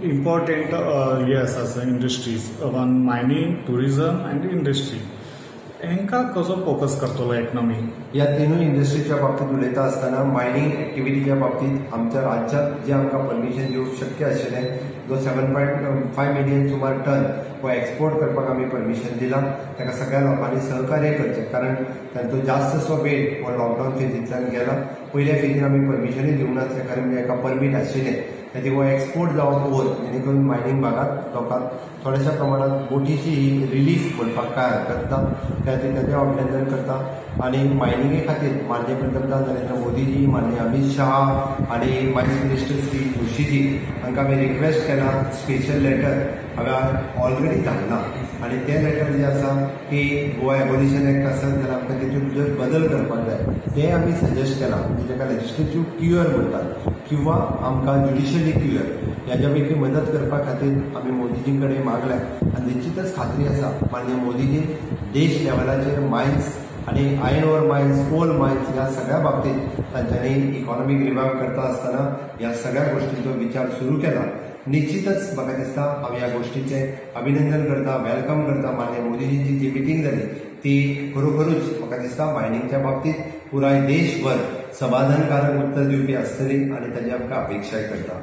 Important हे आसा industries, one mining, tourism and industry, हांकां कसो फोकस करतलो इकॉनॉमी? ह्या तिनूय इंडस्ट्रीच्या बाबतींत उलयता आसतना मायनींग एक्टिविटीच्या बाबतींत आमच्या राज्यांत जे आमकां परमिशन दिवंक शक्य आशिल्लें, जो 7.5 मिलियन सुमार टन हो एक्सपोर्ट करपाक आमी परमिशन दिलां, ताका सगळ्या लोकांनी सहकार्य करचें, कारण तांचो जास्तसो वेळ हो लॉकडावन फेजींतल्यान गेला. पयल्या फेजीन आमी परमिशनूय दिवंक नासलें, कारण म्हणजे एका परमीट आशिल्लें, खातीर हो एक्सपोर्ट जावप ओर जेणे करून मायनींग भागांत लोकांक थोड्याशा प्रमाणात मोठीशी ही रिलीफ म्हणपाक काय हरकत ना. त्या खातीर ताचें अभिनंदन करता. आनी मायनिंगे खातीर माननीय पंतप्रधान नरेंद्र मोदीजी, माननीय अमित शाह आनी मायन्स मिनिस्टर श्री जोशीजी हांकां आमी रिक्वेस्ट केला. स्पेशल लेटर हांवें ऑलरेडी धाडला आनी तें लेटर जें आसा की गोवा एबोलिशन एक्ट आसत जाल्यार आमकां तितून जर बदल करपाक जाय तें आमी सजेस्ट केलां, म्हणजे जाका लेजिस्लेटीव क्युअर म्हणटात किंवा आमकां ज्युडिशियली क्युअर, ह्याच्या पैकी मदत करपा खातीर आमी मोदीजी कडेन मागल्या. आनी निश्चितच खात्री आसा माननीय मोदीजी देश लेवलाचेर मायन्स आनी iron ore mines, coal mines ह्या सगळ्या बाबतींत तांच्यांनी इकॉनॉमीक रिवायव करता आसतना ह्या सगळ्या गोष्टींचो विचार सुरू केला. निश्चितच म्हाका दिसता हांव ह्या गोष्टीचें अभिनंदन करता, welcome करता. माननीय मोदीजींची जी मिटींग जाली ती खरोखरूच म्हाका दिसता मायनिंगच्या बाबतींत पुराय देशभर समाधानकारक उत्तर दिवपी आसतली आनी ताची आमकां अपेक्षाय करता.